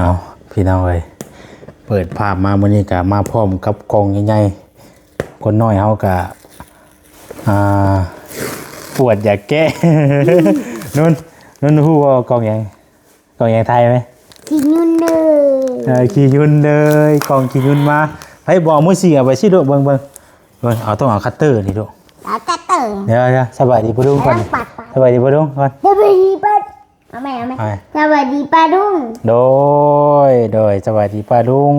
ເອົາ ພີ່ນ້ອງເອີຍ ເປີດພາບມາມື້ນີ້ກະມາພ້ອມກັບກ່ອງໃຫຍ່ໆ ຄົນນ້ອຍເຮົາກະ ອ່າ ປວດຢາກແກ້ ນຸນ ນຸນຮູ້ບໍ່ວ່າກ່ອງຫຍັງ? ກ່ອງຫຍັງ? ຖ່າຍໄວ້ ຂີ້ຍຸ່ນເດີ ເອີ ຂີ້ຍຸ່ນເດີ ກ່ອງຂີ້ຍຸ່ນມາ ໃຜບອກມືສີ ເອົາໄປຊິລູກ ເບິ່ງ ເບິ່ງ ເບິ່ງ ເອົາ ຕ້ອງເອົາຄັດເຕີນີ້ລູກ ເອົາຄັດເຕີ ດຽວໆ ສະບາຍດີປ້າລຸງກ່ອນ ເອົາປັດໆ ສະບາຍດີປ້າລຸງກ່ອນ ສະບາຍດີປ້າ ເອົາໃໝ່ ເອົາໃໝ່ ອ່າ ສະບາຍດີປ້າລຸງ ໂດຍ ໂດຍ ສະບາຍດີປ້າລຸງ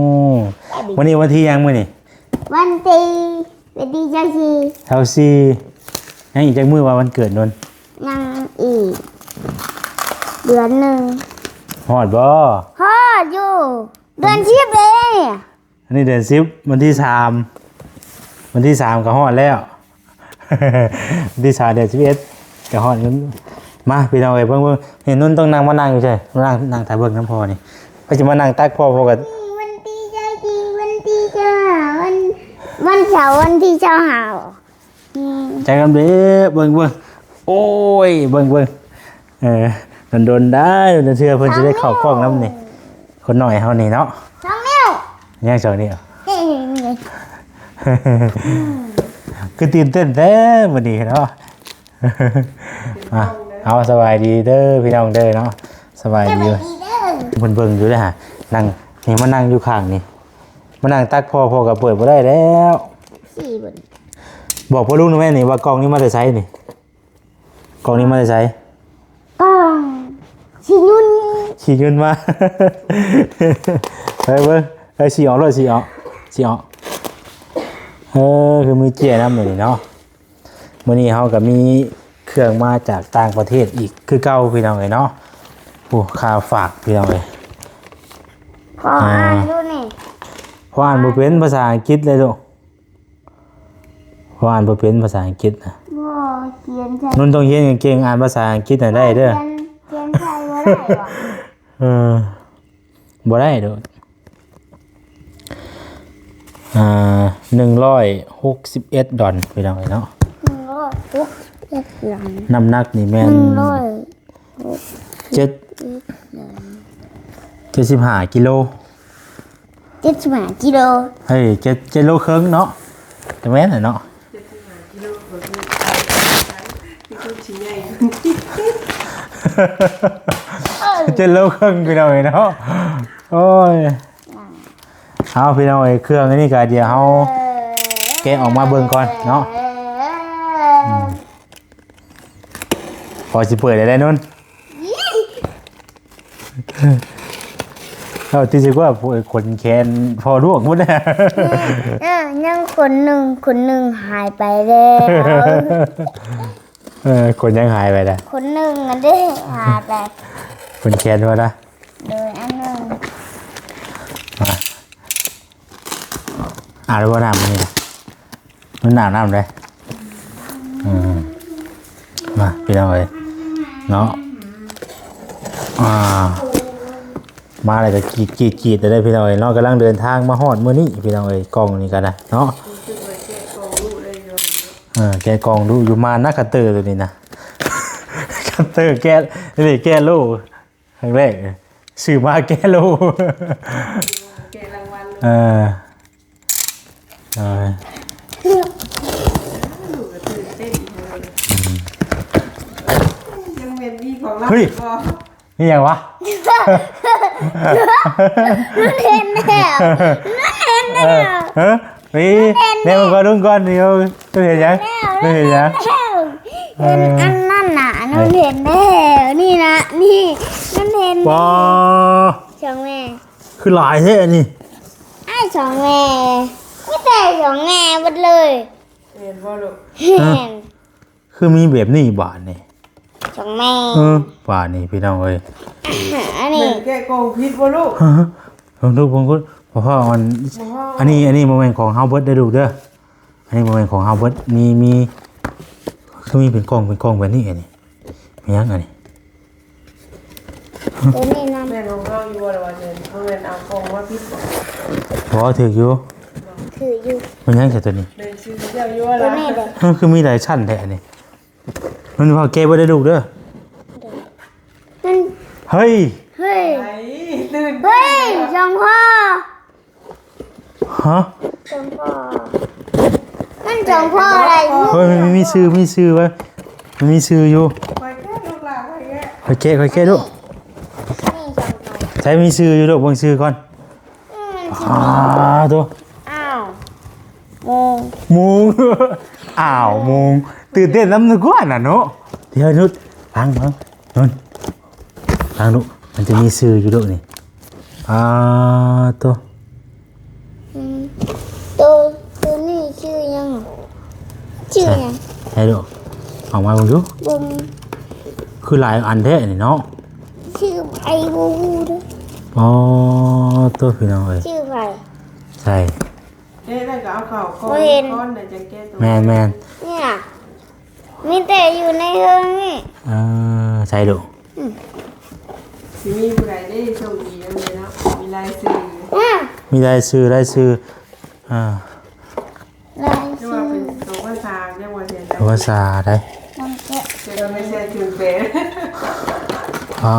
ສະບາຍດີ ມື້ນີ້ວັນທີຫຍັງມື້ນີ້? ວັນທີ ວັນທີຊາວສີ່ ຊາວສີ່ ຍັງອີກຈັກມື້ວ່າວັນເກີດນົນ? ຍັງອີກເດືອນໜຶ່ງ ຮອດບໍ່? ຮອດຢູ່ ເດືອນສິບເດ້ ອັນນີ້ເດືອນສິບ ວັນທີສາມ ວັນທີສາມກະຮອດແລ້ວ ວັນທີສາມເດືອນສິບເອັດກະຮອດ ມາ ພີ່ນ້ອງເອີຍ ເບິ່ງໆ ເຫັນນຸນຕ້ອງນັ່ງ ມານັ່ງຢູ່ໃສ? ມານັ່ງ ນັ່ງຖ້າເບິ່ງນຳພໍ່ນີ້ ໃຜຊິມານັ່ງຕັກພໍ່ ພໍ່ກະ ວັນທີຊາວສີ່ ວັນທີຊາວຫ້າ ວັນ ວັນເສົາ ວັນທີຊາວຫ້າ ອືມ ຈັກນຳເດ້ ເບິ່ງໆ ໂອ້ຍ ເບິ່ງໆ ເອີ ດົນໆ ໄດ້ ດົນເທື່ອເພິ່ນຊິໄດ້ເຂົ້າກ້ອງນຳນີ້ ຄົນນ້ອຍເຮົານີ້ເນາະ ສອງນິ້ວ ຍັງສອງນິ້ວ ເອີ ຄືຕື່ນເຕັ້ນແທ້ມື້ນີ້ເນາະ ອ່ະ ເອົາ ສະບາຍດີເດີພີ່ນ້ອງເດີເນາະ ສະບາຍດີ ສະບາຍດີເດີ ເພິ່ນເບິ່ງຢູ່ເດ້ຫາ ນັ່ງ ນີ້ ມານັ່ງຢູ່ຂ້າງນີ້ ມານັ່ງຕັກພໍ່ ພໍ່ກະເປີດບໍ່ໄດ້ແລ້ວ ຊີ້ເບິ່ງ ບອກພໍ່ລຸງແມ່ນນີ້ວ່າກ່ອງນີ້ມາແຕ່ໃສນີ້? ກ່ອງນີ້ມາແຕ່ໃສ? ກ່ອງຂີ້ຍຸ່ນ ຂີ້ຍຸ່ນມາ ເບິ່ງ ເອີ ສີອອກໂລດ ສີອອກ ສີອອກ ເອີ ຄືມີເຈ້ຍນຳມື້ນີ້ເນາະ ມື້ນີ້ເຮົາກະມີເຄື່ອງມາຈາກຕ່າງປະເທດອີກຄືເກົ່າ ພີ່ນ້ອງເອີຍເນາະ ໂອ້ ຄ່າຝາກ ພີ່ນ້ອງເອີຍ ພໍ່ອ່ານ ອ່າ ຢູ່ນີ້ ພໍ່ອ່ານບໍ່ເປັນພາສາອັງກິດເລີຍລູກ ພໍ່ອ່ານບໍ່ເປັນພາສາອັງກິດນະ ບໍ່ ຂຽນໃສ່ ນຸນຕ້ອງຮຽນເກັ່ງໆ ອ່ານພາສາອັງກິດໃຫ້ໄດ້ເດີ ຂຽນ ຂຽນໃສ່ບໍ່ໄດ້ຫວາ? ເອີ ບໍ່ໄດ້ໂດດ ອ່າ ໜຶ່ງຮ້ອຍຫົກສິບເອັດດອນ ພີ່ນ້ອງເອີຍເນາະ ໜຶ່ງຮ້ອຍຫົກສິບເອັດດອນ ນ້ຳໜັກນີ້ແມ່ນ ໜຶ່ງຮ້ອຍ ເຈັດ ເຈັດສິບຫ້າກິໂລ ເຈັດສິບຫ້າກິໂລ ເອີ ເຈັດ ເຈັດໂລເຄິ່ງເນາະ ກະແມ່ນແຫຼະເນາະ ເຈັດສິບຫ້າກິໂລ ເປັນຄົນຊິໃຫຍ່ ເຈັດໂລເຄິ່ງ ພີ່ນ້ອງເອີຍເນາະ ໂອ້ຍ ເອົາ ພີ່ນ້ອງເອີຍ ເຄື່ອງອັນນີ້ກະດຽວເຮົາ ເອີ ແກະອອກມາເບິ່ງກ່ອນເນາະ ອືມ ພໍຊິເປີດໄດ້ແລ້ວນຸນ ເອົາ ຕິດຊິກວ່າຂົນແຂນພໍ່ລວກໝົດແລ້ວ ເອີ ຍັງຂົນໜຶ່ງ ຂົນໜຶ່ງຫາຍໄປແລ້ວ ເອີ ຂົນຍັງຫາຍໄປແລ້ວ ຂົນໜຶ່ງອັນເດ້ຫາຍໄປ ຂົນແຂນວ່ານະ ໂດຍ ອັນໜຶ່ງ ມາ ອາບແລ້ວບໍ່ນ້ຳນີ້ນະ? ມັນໜາວນ້ຳເດ້. ອືມ ມາ ພີ່ນ້ອງເອີຍເນາະ. ອ່າ ມາແລ້ວກໍກຣີດໆໆ ເດີພີ່ນ້ອງເອີຍເນາະ. ກຳລັງເດີນທາງມາຮອດມື້ນີ້ພີ່ນ້ອງເອີຍ. ກ່ອງນີ້ກໍໄດ້ເນາະ. ເອີ ແກະກ່ອງດຸຢູ່ ມານະ ຄັດເຕີໂຕນີ້ນະ. ຄັດເຕີແກະ ນີ້ແກະໂລ ຄັ້ງແລກ ຊື້ມາແກະໂລ ແກະລາງວັນໂລ ເອີ ເອີ ລູກກໍຕື່ນເຕັ້ນ ອືມ ຍັງແມ່ນມີຂອງລັບ ເຮີ້ຍ ອີກບໍ່? ມີຫຍັງວະ? ເຫັນແລ້ວ ເຫັນແລ້ວ ເອີ ເອີ ນີ້ ແນມກ່ອນ ລຸງກ່ອນ ນີ້ ເຫັນຫຍັງ? ເຫັນຫຍັງ? ເຫັນອັນນັ້ນນະ ໜູເຫັນແລ້ວ ນີ້ນະ ນີ້ ໜູເຫັນ ວ້າ ສອງແມ່ ຄືຫຼາຍແທ້ອັນນີ້ ອ້າຍ ສອງແມ່ ມີແຕ່ສອງແມ່ເບິດເລີຍ ແມ່ນບໍ່ລູກ? ແມ່ນ ຄືມີແບບນີ້ບາດນີ້ ສອງແມ່ ເອີ ບາດນີ້ພີ່ນ້ອງເອີຍ ອັນນີ້ ແມ່ນແກະກ່ອງຜິດບໍ່ລູກ? ເບິ່ງດູ ເບິ່ງດູ ເພາະວ່າອັນ ບໍ່ພໍ ອັນນີ້ ອັນນີ້ບໍ່ແມ່ນຂອງເຮົາເບິດເດີລູກເດີ ອັນນີ້ບໍ່ແມ່ນຂອງເຮົາເບິດ ມີ ມີ ຄືມີເປັນກ່ອງ ເປັນກ່ອງແບບນີ້ ອັນນີ້ແມ່ນຫຍັງອັນນີ້? ໂຕນີ້ນຳ ແມ່ນຂອງເຮົາຢູ່ບໍ່ລະວ່າ ແມ່ນ ບໍ່ແມ່ນເອົາກ່ອງມາຜິດບໍ່? ບໍ່ ຖືກຢູ່ ຖືກຢູ່ ແມ່ນຫຍັງຊະໂຕນີ້? ແມ່ນຊື່ເຈົ້າຢູ່ບໍ່ລະ? ໂຕນີ້ເດ້ ເອີ ຄືມີຫຼາຍຊັ້ນແທ້ອັນນີ້ ມັນວ່າແກະບໍ່ໄດ້ລູກເດີ ມັນ ເຮີ້ຍ ເຮີ້ຍ ໄອ້ ຕື່ນເຕັ້ນ ສອງພໍ່ ຮະ? ສອງພໍ່ ມັນສອງພໍ່ໄດ້ຢູ່. ເຮີ້ຍ ມັນມີຊື່ ມີຊື່ເວີຍ ມັນມີຊື່ຢູ່. ຂ້ອຍແກະລູກຫຼານ ຂ້ອຍແກະ ຂ້ອຍແກະ ຂ້ອຍແກະລູກ. ນີ້ສອງພໍ່ ໃສ ມີຊື່ຢູ່ລູກ ເບິ່ງຊື່ກ່ອນ. ອືມ ອ້າໂຕ ອ້າວ ໂມງ ໂມງ ອ້າວ ໂມງ ຕື່ນເຕັ້ນນຳນຶກວ່ານັ້ນເນາະ. ດຽວນຸດ ຟັງ ຟັງ ນຸດ ຟັງລູກ ມັນຈະມີຊື່ຢູ່ລູກນີ້. ອ້າໂຕ ອືມ ໂຕ ໂຕນີ້ຊື່ຫຍັງ? ຊື່ຫຍັງ? ໃສລູກ ອອກມາເບິ່ງດູ. ເບິ່ງ ຄືຫຼາຍອັນແທ້ນີ້ເນາະ. ຊື່ໃຜບໍ່ຮູ້ເດີ້. ອໍ ໂຕ ພີ່ນ້ອງເອີຍ ຊື່ໃຜ? ໃສ ເດ້ ແລ້ວກໍເອົາເຂົ້າກ່ອນ ບໍ່ເຫັນ ກ່ອນ ແລ້ວຈັ່ງແກະໂຕ. ແມ່ນໆ ນີ້ນະ ມີແຕ່ຢູ່ໃນເຮືອນນີ້. ເອີ ໃສລູກ? ອືມ ຊິມີຜູ້ໃດເດ້ໂຊກດີນຳເນາະ ມີລາຍຊື່ ອືມ ມີລາຍຊື່ ລາຍຊື່ ອ່າ ລາຍຊື່ ຄືວ່າເປັນໂຕພາສາ ຍັງວ່າແມ່ນໂຕພາສາໃດ໋. ມັນແກະ ແຕ່ກໍໄປໃສ່ຈຸນແປ. ອ່າ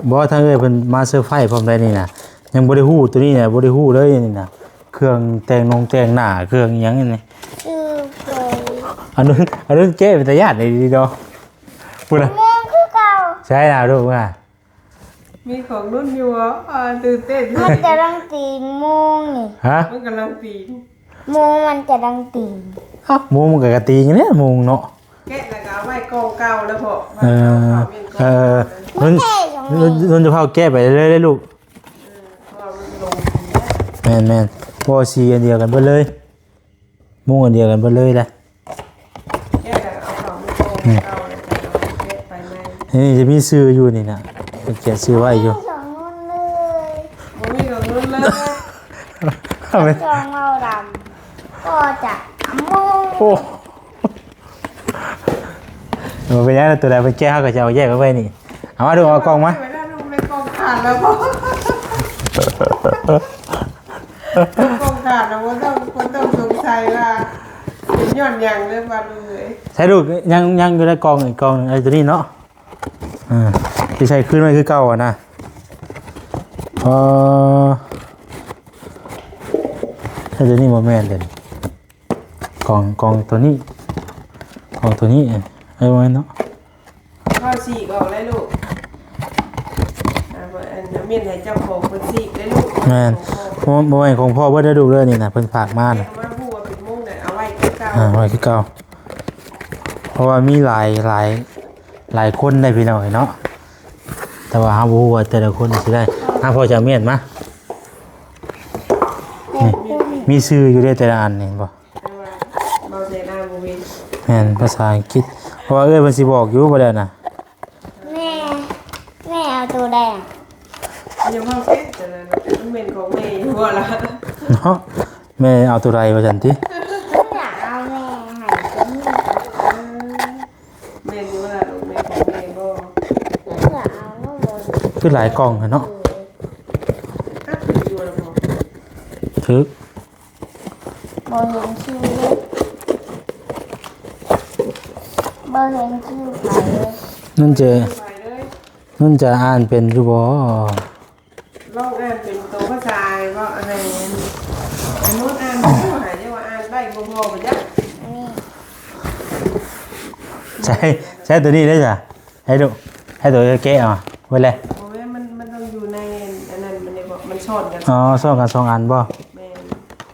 ບໍ່ ທາງເອື້ອຍເພິ່ນມາເຊີໄພພ້ອມໃດນີ້ນະ. ຍັງບໍ່ໄດ້ຮູ້ ໂຕນີ້ນະ ບໍ່ໄດ້ຮູ້ເລີຍນີ້ນະ ເຄື່ອງແຕ່ງນົງແຕ່ງໜ້າ ເຄື່ອງອີ່ຫຍັງນີ້. ຊື່ເຄີຍ ອັນນັ້ນ ອັນນັ້ນແກະເປັນຕາຢ້ານອີ່ຫຼີເນາະ. ພຸ້ນນະ ໂມງຄືເກົ່າ. ໃຊ່ລະລູກ ມີຂອງລຸ້ນຢູ່ບໍ່? ຕື່ນເຕັ້ນ ມັນກຳລັງຕີງໂມງນີ້. ຮະ? ມັນກຳລັງຕີງ ໂມງມັນກຳລັງຕີງ. ອ້າວ ໂມງມັນກໍກະຕີງແຫຼະໂມງເນາະ. ແກະແລ້ວກໍເອົາໄວ້ກ່ອງເກົ່າແລ້ວເພາະ ເອີ ເອີ ລຸ້ນ ລຸ້ນຈະພາແກະໄປເລີຍເດີ້ລູກ. ເອີ ເພາະວ່າມັນລົງ ແມ່ນໆ ບໍ່ ສີອັນດຽວກັນເບິດເລີຍ ມຸ້ງອັນດຽວກັນເບິດເລີຍແຫຼະ. ແກະແລ້ວເອົາເຂົ້າໃນກ່ອງເກົ່າແລ້ວກໍເອົາແກະໄປໃໝ່. ນີ້ຈະມີຊື່ຢູ່ນີ້ນະ ເພິ່ນຂຽນຊື່ໄວ້ຢູ່. ສອງງອນເລີຍ ບໍ່ມີສອງງອນເລີຍ. ສອງເງົາດຳ ກໍຈະໂມງ ໂອ້ ບໍ່ເປັນຫຍັງ ໂຕໃດເພິ່ນແກະ ເຮົາກໍຈະເອົາແຍກໄວ້ນີ້. ເອົາມາດູ ເອົາກ່ອງມາ. ໄວ້ໃນລູກ ໃນກ່ອງຂາດແລ້ວບໍ່? ກ່ອງຂາດແລ້ວ ບໍ່ຕ້ອງ ບໍ່ຕ້ອງສົງໄສວ່າເປັນຍ້ອນຫຍັງເດີ້ ວ່າລູກເອີຍ. ໃສ່ລູກ ຍັງ ຍັງຢູ່ໃນກ່ອງອີກກ່ອງໜຶ່ງ ໄອ້ຕົວນີ້ເນາະ. ອ່າ ຊິໃສ່ຄືນໄວ້ຄືເກົ່າຫັ້ນນະ. ເອີ ໃສ່ຕົວນີ້ບໍ່ແມ່ນເດ້. ກ່ອງ ກ່ອງຕົວນີ້ ກ່ອງຕົວນີ້ ເອີ ບໍ່ແມ່ນເນາະ. ເອົາສີກອອກເລີຍລູກ. ອ່າ ອັນນັ້ນແມ່ນໃຫ້ເຈົ້າຂອງເພິ່ນສີກເດ້ລູກ. ແມ່ນ ຂອງພໍ່ ບໍ່ ບໍ່ແມ່ນຂອງພໍ່ເບິດເດີລູກເດີ ນີ້ນະ ເພິ່ນຝາກມານະ. ແກະມາຮູ້ວ່າເປັນມຸ້ງນະ ເອົາໄວ້ຄືເກົ່າ ອ່າ ໄວ້ຄືເກົ່າ. ເພາະວ່າມີຫຼາຍ ຫຼາຍ ຫຼາຍຄົນໄດ໋ພີ່ນ້ອງເອີຍເນາະ ແຕ່ວ່າເຮົາບໍ່ຮູ້ວ່າແຕ່ລະຄົນຊິໄດ້. ອ່າ ພໍ່ຈະເອົາມຽນມາ ນີ້ ມີຊື່ຢູ່ເດ້ແຕ່ລະອັນນີ້ ເຫັນບໍ່? ແຕ່ວ່າເວົ້າໃສ່ໜ້າບໍ່ເຫັນ. ແມ່ນ ພາສາອັງກິດ ເພາະວ່າເອື້ອຍເພິ່ນຊິບອກຢູ່ ບໍ່ແລ້ວນະ. ແມ່ ແມ່ເອົາໂຕໃດອະ? ຢ່າເວົ້າເສັດ ແຕ່ນັ້ນມັນແມ່ນຂອງແມ່ຢູ່ບໍ່ລະເນາະ. ແມ່ເອົາໂຕໃດວ່າຊັ້ນຕິ? ຢາກເອົາແມ່ໃຫ້ໂຕນີ້. ເອີ ແມ່ນຢູ່ວ່າລູກ ແມ່ນຂອງແມ່ບໍ່? ຢາກເອົາເນາະ. ຄືຫຼາຍກ່ອງແທ້ເນາະ. ຖືກ ບໍ່ເຫັນຊື່ເລີຍ ບໍ່ເຫັນຊື່ໃຜເລີຍ. ນັ້ນຈະ ນັ້ນຈະອ່ານເປັນຢູ່ບໍ່? ລອງອ່ານເປັນໂຕພາສາເວົ້າໃຫ້ ໃຫ້ໜູອ່ານເບິ່ງ ຫາ ເຈົ້າວ່າອ່ານໄດ້ບໍ່ພໍບໍ່ຈັກ. ໃຊ້ ໃຊ້ຕົວນີ້ເດ້ຈ້ະ. ໃຫ້ດູ ໃຫ້ໂຕແກະເອົາເບິດແຫຼະ. ບໍ່ແມ່ນ ມັນ ມັນຕ້ອງຢູ່ໃນອັນນັ້ນ ມັນໄດ້ບໍ່ ມັນຊ້ອນກັນ. ອໍ ຊ້ອນກັນສອງອັນບໍ່? ແມ່ນ.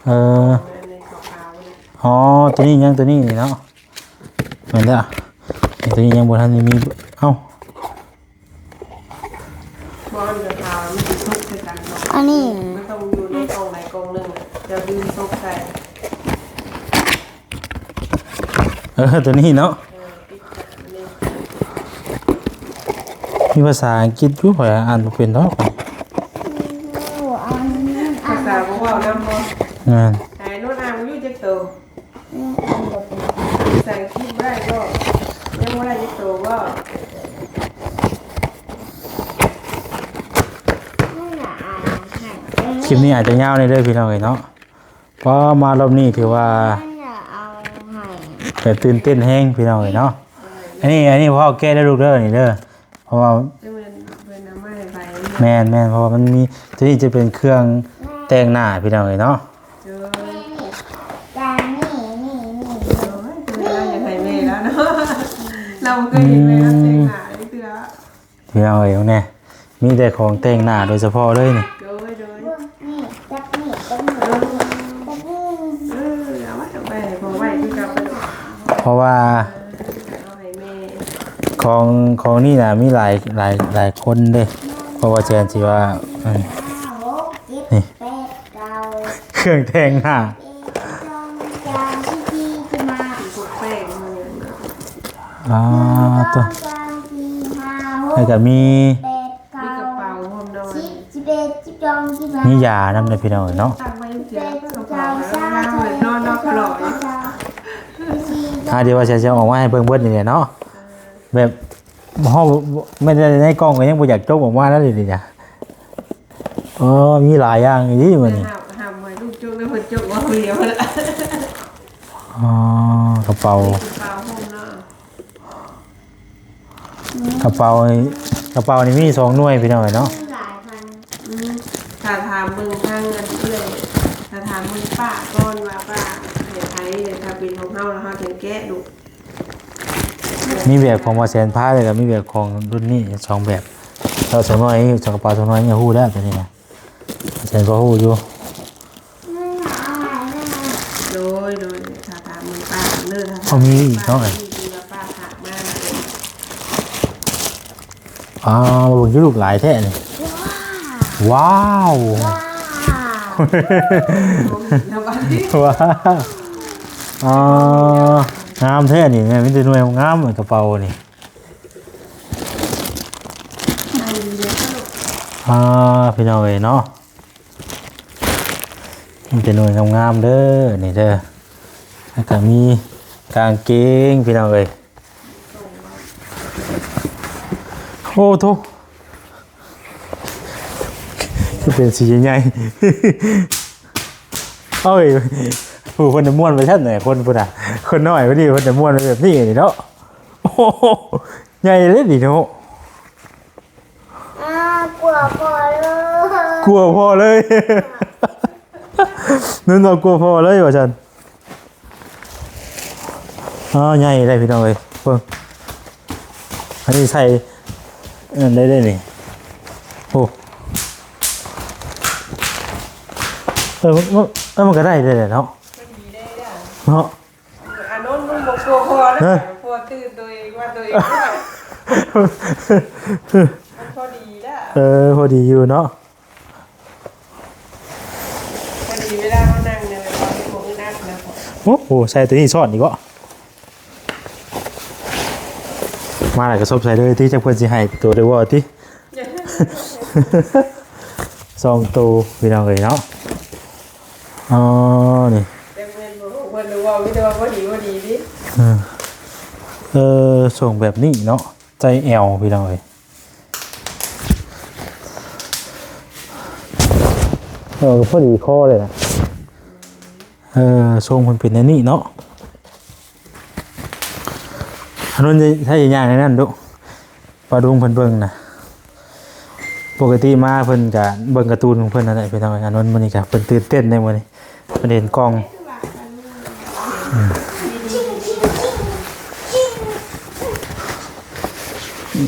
ເອີ ອັນນີ້ຂາວໆນີ້. ອໍ ຕົວນີ້ຍັງ ຕົວນີ້ນີ້ເນາະ. ແມ່ນແລ້ວ ຕົວນີ້ຍັງບໍ່ທັນໄດ້ມີ. ເອົ້າ ບໍ່ ອັນຂາວໆ ມັນຊິສຸກໃສ່ກັນເນາະ. ອັນນີ້ ມັນຕ້ອງຢູ່ໃນກ່ອງໃດກ່ອງໜຶ່ງ ຈະດຶງສຸກໃສ່. ເອີ ຕົວນີ້ເນາະ. ເອີ ຕິດກັນນີ້ ມີພາສາອັງກິດຢູ່ ຂ້ອຍອ່ານບໍ່ເປັນດອກ. ພາສາບໍ່ເວົ້ານຳບໍ່? ແມ່ນ. ໃຫ້ໜູອ່ານຢູ່ຈັກໂຕ? ອືມ ອ່ານບໍ່ເປັນ. ພາສາອັງກິດບໍ່ໄດ້ບໍ່? ຍັງບໍ່ໄດ້ຈັກໂຕບໍ່? ຄລິບນີ້ອາດຈະຍາວແດ່ເດີພີ່ນ້ອງເອີຍເນາະ. ພໍມາລອບນີ້ຖືວ່າ ແບບຕື່ນເຕັ້ນແຮງພີ່ນ້ອງເອີຍເນາະ. ອັນນີ້ ອັນນີ້ພໍ່ແກະເດີລູກເດີ ນີ້ເດີ ເພາະວ່າ ຈັກແມ່ນເພິ່ນເອົາມາໃຫ້ໃຜ. ແມ່ນໆ ເພາະວ່າມັນມີ ໂຕນີ້ຈະເປັນເຄື່ອງແຕ່ງໜ້າ ພີ່ນ້ອງເອີຍເນາະ. ໂດຍ ຈານນີ້ ນີ້ ນີ້ ໂອ້ຍ ຄືລາວຢາກໃຫ້ແມ່ລາວເນາະ ລາວບໍ່ເຄີຍເຫັນແມ່ລາວແຕ່ງໜ້າຈັກເທື່ອ. ພີ່ນ້ອງເອີຍ ເບິ່ງແດ່ ມີແຕ່ຂອງແຕ່ງໜ້າໂດຍສະເພາະເລີຍນີ້. ໂດຍ ໂດຍ ນີ້ ຈັບນີ້ ຈັບນີ້ ຈັບນີ້ ເອີ ເອົາໄວ້ ເອົາໄວ້ ໃຫ້ພໍ່ໄວ້ຄືເກົ່າ. ເພາະວ່າ ເອີ ເອົາໃຫ້ແມ່ ຂອງ ຂອງນີ້ນະ ມີຫຼາຍ ຫຼາຍ ຫຼາຍຄົນເດ້ ເພາະວ່າແຊນຊິວ່າ ເອີ ນີ້ ເຈັດ ແປດ ເກົ້າ ເຄື່ອງແຕ່ງໜ້າ ເອັດ ສອງ ສາມ ສີ່ ຫ້າ ຫົກ ແປດ ອ່າ ໂຕ ແລ້ວກໍມີ ມີກະເປົາພ້ອມເນາະ ສິບ ສິບເອັດ ສິບສອງ ສິບຫ້າ ມີຢານຳເດ້ພີ່ນ້ອງເອີຍເນາະ. ອ່າ ດຽວວ່າຊິເອົາອອກມາໃຫ້ເບິ່ງເບິດນີ້ແຫຼະເນາະ ແບບເຮົາ ແມ່ນໃນ ໃນກ່ອງກໍຍັງບໍ່ຢາກຈົກອອກມານຳເດນີ້ນະ. ອໍ ມີຫຼາຍຢ່າງອີ່ຫຼີມື້ນີ້ ຫ້າມ ຫ້າມໃຫ້ລູກຈົກ ແລ້ວເພິ່ນຈົກວ່າຜູ້ດຽວ. ອໍ ກະເປົາ ກະເປົາໂຮມເນາະ ກະເປົາ ກະເປົານີ້ມີສອງໜ່ວຍພີ່ນ້ອງເອີຍເນາະ. ອືມ ຖ້າຖາມເບິ່ງທາງອັນເອື້ອຍ ຖ້າຖາມເບິ່ງປ້າກ່ອນວ່າປ້າໃຫ້ໃຜ ຖ້າເປັນຂອງເຮົາແລ້ວເຮົາຈຶ່ງແກະລູກ. ມີແບບຂອງບ່າວແສນພາ ແລ້ວກໍມີແບບຂອງລຸ້ນນີ້ສອງແບບ. ແລ້ວສາວນ້ອຍ ກະເປົາສາວນ້ອຍນີ້ຮູ້ແລ້ວ ໂຕນີ້ນະ ແສນກໍຮູ້ຢູ່. ໂດຍ ໂດຍ ຖ້າຖາມເບິ່ງປ້າເດີ ຖ້າຖາມ ເຂົາມີອີກເນາະ ທີ່ວ່າປ້າຝາກມາ. ອ້າວ ເບິ່ງຢູ່ ລູກຫຼາຍແທ້ນີ້. ວ້າວ ວ້າວ ວ້າວ ອ້າວ ງາມແທ້ນີ້ແມ່ ມີແຕ່ໜ່ວຍງາມ ກະເປົານີ້. ອ່າ ພີ່ນ້ອງເອີຍເນາະ ມີແຕ່ໜ່ວຍງາມໆເດີນີ້ເດີ. ແລ້ວກໍມີກາງເກງ ພີ່ນ້ອງເອີຍ. ໂອ້ໂທ້ ຄືເປັນສີໃຫຍ່ໆ. ເອີຍ ຜູ້ເພິ່ນຈະມ່ວນໄປຊັ້ນແຫຼະ ຄົນພຸ້ນນະ ຄົນນ້ອຍຜູ້ນີ້ເພິ່ນຈະມ່ວນໄປແບບນີ້ນີ້ເນາະ. ໂອ້ໂຫ ໃຫຍ່ເລີຍນີ້ເນາະ. ອ່າ ກົວພໍເລີຍ ກົວພໍເລີຍ ນັ້ນເນາະ ກົວພໍເລີຍວ່າຊັ້ນ. ອ້າວ ໃຫຍ່ເລີຍພີ່ນ້ອງເອີຍ ເບິ່ງ ອັນນີ້ໃສ່ ອັນນັ້ນໄດ້ເດ້ນີ້. ໂອ້ ເອີ ມັນ ເອີ ມັນກໍໄດ້ເດ້ເນາະ ເນາະ. ອານົນ ມັນບໍ່ກົວພໍ່ແລ້ວ ເອີ ພໍ່ຕື່ນຕົວເອງວ່າຕົວເອງ ມັນພໍດີແລ້ວ. ເອີ ພໍດີຢູ່ເນາະ ພໍດີເວລາເຮົານັ່ງນີ້ ມັນບໍ່ອຶດອັດນະ. ໂອ້ໂຫ ໃສ່ຕົວນີ້ຊ້ອນອີກເບາະ ມາແລ້ວກໍສົບໃສ່ເລີຍຕິ ຈັກເພິ່ນຊິໃຫ້ໂຕໄດ້ບໍ່ຕິ. ສອງໂຕ ພີ່ນ້ອງເອີຍເນາະ. ອໍ ນີ້ ແຕ່ເພິ່ນບໍ່ຮູ້ ເພິ່ນເວົ້າມີແຕ່ວ່າພໍດີ ພໍດີຕິ. ເອີ ເອີ ສົ່ງແບບນີ້ເນາະ ໃສ່ແອວ ພີ່ນ້ອງເອີຍ ເອີ ພໍດີຄໍເລີຍນະ. ເອີ ຊົງເພິ່ນເປັນແນວນີ້ເນາະ. ອານົນ ໃຊ້ຍ່າງໃນນັ້ນດຸ ປ້າລຸງເພິ່ນເບິ່ງນະ. ປົກກະຕິມາເພິ່ນກະເບິ່ງກາຕູນຂອງເພິ່ນນັ້ນແຫຼະ ພີ່ນ້ອງ. ອານົນມື້ນີ້ກະເພິ່ນຕື່ນເຕັ້ນເດ້ມື້ນີ້ ເພິ່ນເຫັນກ່ອງ.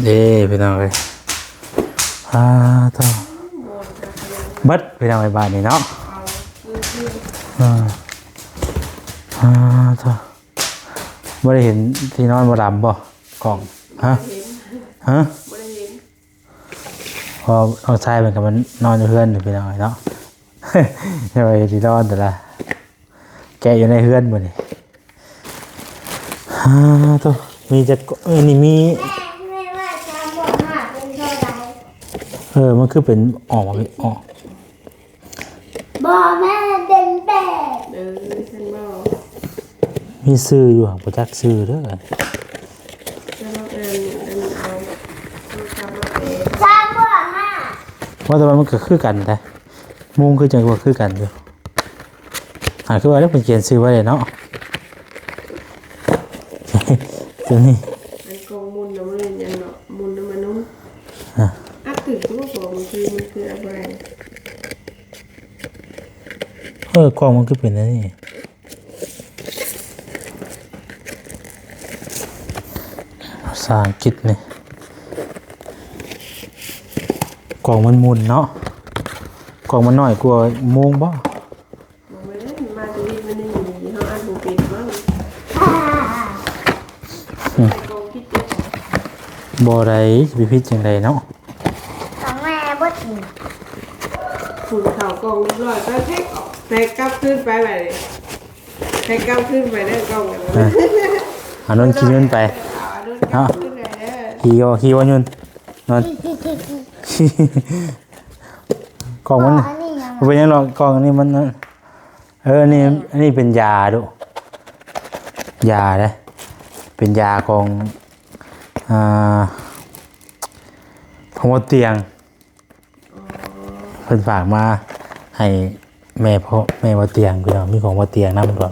ເດ້ ພີ່ນ້ອງເອີຍ ອາ ໂທ້ ເບິດ ພີ່ນ້ອງເອີຍ ບາດນີ້ເນາະ. ອາ ອາ ໂທ້ ບໍ່ໄດ້ເຫັນທີ່ນອນໝໍລຳບໍ່ ກ້ອງ? ຮະ? ບໍ່ໄດ້ເຫັນ ຮະ? ບໍ່ໄດ້ເຫັນ ເພາະນ້ອງຊາຍເພິ່ນກໍມານອນຢູ່ເຮືອນ ພີ່ນ້ອງເອີຍເນາະ. ແຕ່ວ່າເຫັນທີ່ນອນແຕ່ລະ ແກະຢູ່ໃນເຮືອນມື້ນີ້. ຮາໂຕ ມີຈັກ ເອີ ນີ້ມີ ແມ່ ແມ່ວ່າສາມບວກຫ້າເປັນເທົ່າໃດ? ເອີ ມັນຄືເປັນ ອອກມາເປັນ ອອກ ບໍ່ແມ່ນ ເປັນແປດ. ເອີ ຊັ້ນບໍ່ ມີຊື່ຢູ່ ຫາກບໍ່ຈັກຊື່ເດີ. ສາມບວກຫ້າ ວ່າແຕ່ວ່າມັນກໍຄືກັນແທ້. ມຸງຄືຈັ່ງວ່າຄືກັນຢູ່ ຫາ ຄືວ່າແລ້ວເພິ່ນຂຽນຊື່ໄວ້ເນາະ ຕົວນີ້. ອັນກອງໝຸນນະ ມັນເປັນຫຍັງເນາະ ໝຸນນຳມະນຸນ. ອ່ະ ອັດຕື່ມຕົວ ເພາະວ່າມັນຄື ເອີ ກ້ອງມັນຄືເປັນອັນນີ້ ພາສາອັງກິດນີ້ ກ້ອງມັນໝຸ່ນເນາະ ກ້ອງມັນນ້ອຍກວ່າໂມງບໍ່? ບໍ່ແມ່ນ ມາແຕ່ເຮັດມັນນີ້ ເຮົາອັດບໍ່ເປັນເບິ່ງ ອືມ ໃສ່ກ້ອງຜິດເດ້ ບໍ່ໄດ້ ຊິໄປຜິດຈັ່ງໃດເນາະ ຂອງແມ່ບໍ່ຖືກ ຄຸນເຂົ້າກ້ອງຮຽບຮ້ອຍ ໄປແພັກອອກ ແພັກກັບຄືນໄປບາດນີ້ ແພັກກັບຄືນໄປເດີກ້ອງ ອ່ະ ອານົນຂີ່ຍົນໄປ ເນາະ ຂີ່ບໍ່ ຂີ່ບໍ່ຍົນ ນັ້ນ ກ້ອງມັນ ບໍ່ເປັນຫຍັງດອກ ກ້ອງອັນນີ້ມັນ ເອີ ອັນນີ້ ອັນນີ້ເປັນຢາດຸ ຢາເດ້ ເປັນຢາຂອງ ອ່າ ຂອງບໍ່ຕຽງ ເພິ່ນຝາກມາໃຫ້ແມ່ພໍ່ ແມ່ບໍ່ຕຽງ ພີ່ນ້ອງ ມີຂອງບໍ່ຕຽງນຳ ເນາະ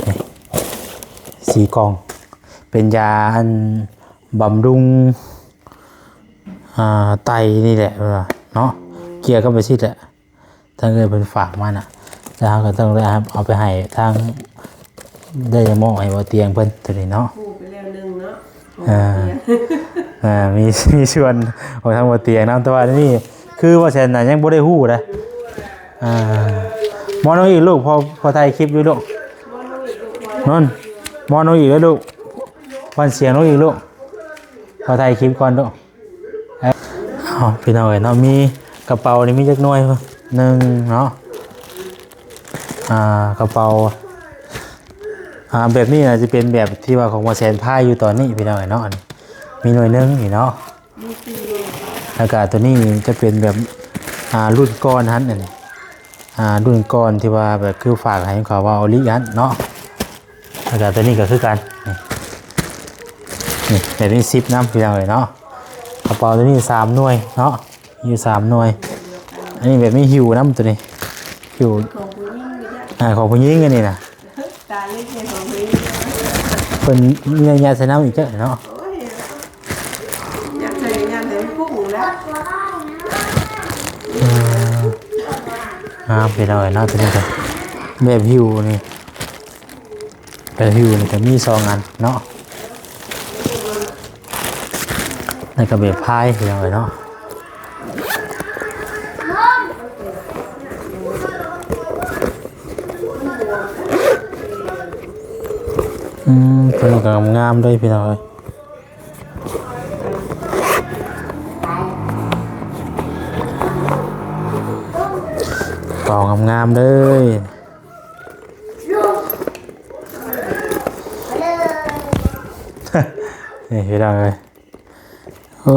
ນີ້ ສີ່ກ່ອງ ເປັນຢາອັນບຳລຸງ ອ່າ ໄຕນີ້ແຫຼະ ເນາະ ກ່ຽວກັບໄປຊິແຫຼະ ທາງເອື້ອຍເພິ່ນຝາກມານະ ແຕ່ເຮົາກໍຕ້ອງໄດ້ເອົາໄປໃຫ້ທາງ ໄດ້ມອບໃຫ້ບໍ່ຕຽງເພິ່ນໂຕນີ້ເນາະ ຮູ້ໄປແລ້ວໜຶ່ງເນາະ ອ່າ ອ່າ ມີ ມີສ່ວນຂອງທາງບໍ່ຕຽງນຳ ແຕ່ວ່ານີ້ຄືບໍ່ແຊນນະ ຍັງບໍ່ໄດ້ຮູ້ເດ້ ອ່າ ມອນລົງອີກລູກ ພໍ່ ພໍ່ຖ່າຍຄລິບຢູ່ລູກ ນອນ ມອນລົງອີກເດີລູກ ວັນສຽງລົງອີກລູກ ຂໍຖ່າຍຄລິບກ່ອນເດີ້ ເອົາ ພີ່ນ້ອງເອີຍເນາະ ມີກະເປົານີ້ມີຈັກໜ່ວຍ ໜຶ່ງເນາະ ອ່າ ກະເປົາ ອ່າ ແບບນີ້ນະ ຈະເປັນແບບທີ່ວ່າຂອງບໍ່ແຊນພາຍຢູ່ຕອນນີ້ ພີ່ນ້ອງເອີຍເນາະ ມີໜ່ວຍໜຶ່ງນີ້ເນາະ ແລ້ວກະໂຕນີ້ຈະເປັນແບບ ອ່າ ລຸ້ນກ່ອນຫັ້ນ ອ່າ ລຸ້ນກ່ອນທີ່ວ່າແບບຄືຝາກໃຫ້ເຂົາວ່າເອົາລິຫັ້ນເນາະ ແລ້ວກະໂຕນີ້ກໍຄືກັນ ນີ້ ນີ້ແບບມີຊິບນຳ ພີ່ນ້ອງເອີຍເນາະ ກະເປົາໂຕນີ້ສາມໜ່ວຍເນາະ ມີຢູ່ສາມໜ່ວຍ ອັນນີ້ແບບມີຫິ້ວນຳໂຕນີ້ ຫິ້ວ ຂອງຜູ້ຍິງນີ້ແຫຼະ ອ່າ ຂອງຜູ້ຍິງອັນນີ້ນະ ຕາເລັກໃນຂອງເພິ່ນ ເພິ່ນຍັດໃສ່ນຳອີກເຈົ້າເນາະ ໂອ້ຍ ຍັດໃສ່ ຍັດໃສ່ພຸ້ງແລ້ວ ອ່າ ງາມໄປເລີຍເນາະ ໂຕນີ້ກໍແບບຫິ້ວນີ້ ແບບຫິ້ວນີ້ກໍມີສອງອັນເນາະ ແລ້ວກໍແບບພາຍ ພີ່ນ້ອງເອີຍເນາະ ອືມ ໂຕນີ້ກໍງາມໆເດ້ ພີ່ນ້ອງເອີຍ ເປົາງາມໆເດ້ ນີ້ ພີ່ນ້ອງເອີຍ ໂອ້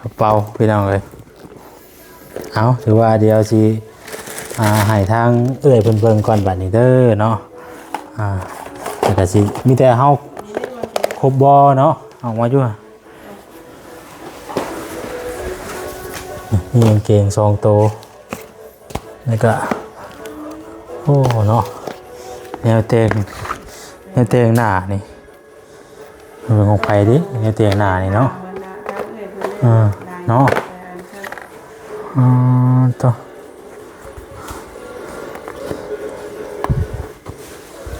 ກະເປົາ ພີ່ນ້ອງເອີຍ ເອົາ ຖືວ່າດຽວຊິ ອ່າ ໃຫ້ທາງເອື້ອຍເພິ່ນເບິ່ງກ່ອນບາດນີ້ເດີເນາະ ອ່າ ແລ້ວກະຊິມີແຕ່ເຮົາຄົບບໍ່ເນາະ ອອກມາຢູ່ ມີກາງເກງສອງໂຕ ແລ້ວກະ ໂອ້ ເນາະ ແນວແຕ່ງ ແນວແຕ່ງໜ້ານີ້ ເບິ່ງຂອງໃຜເດ້ ແນວແຕ່ງໜ້ານີ້ເນາະ ເອີ ເນາະ ອໍ ໂຕ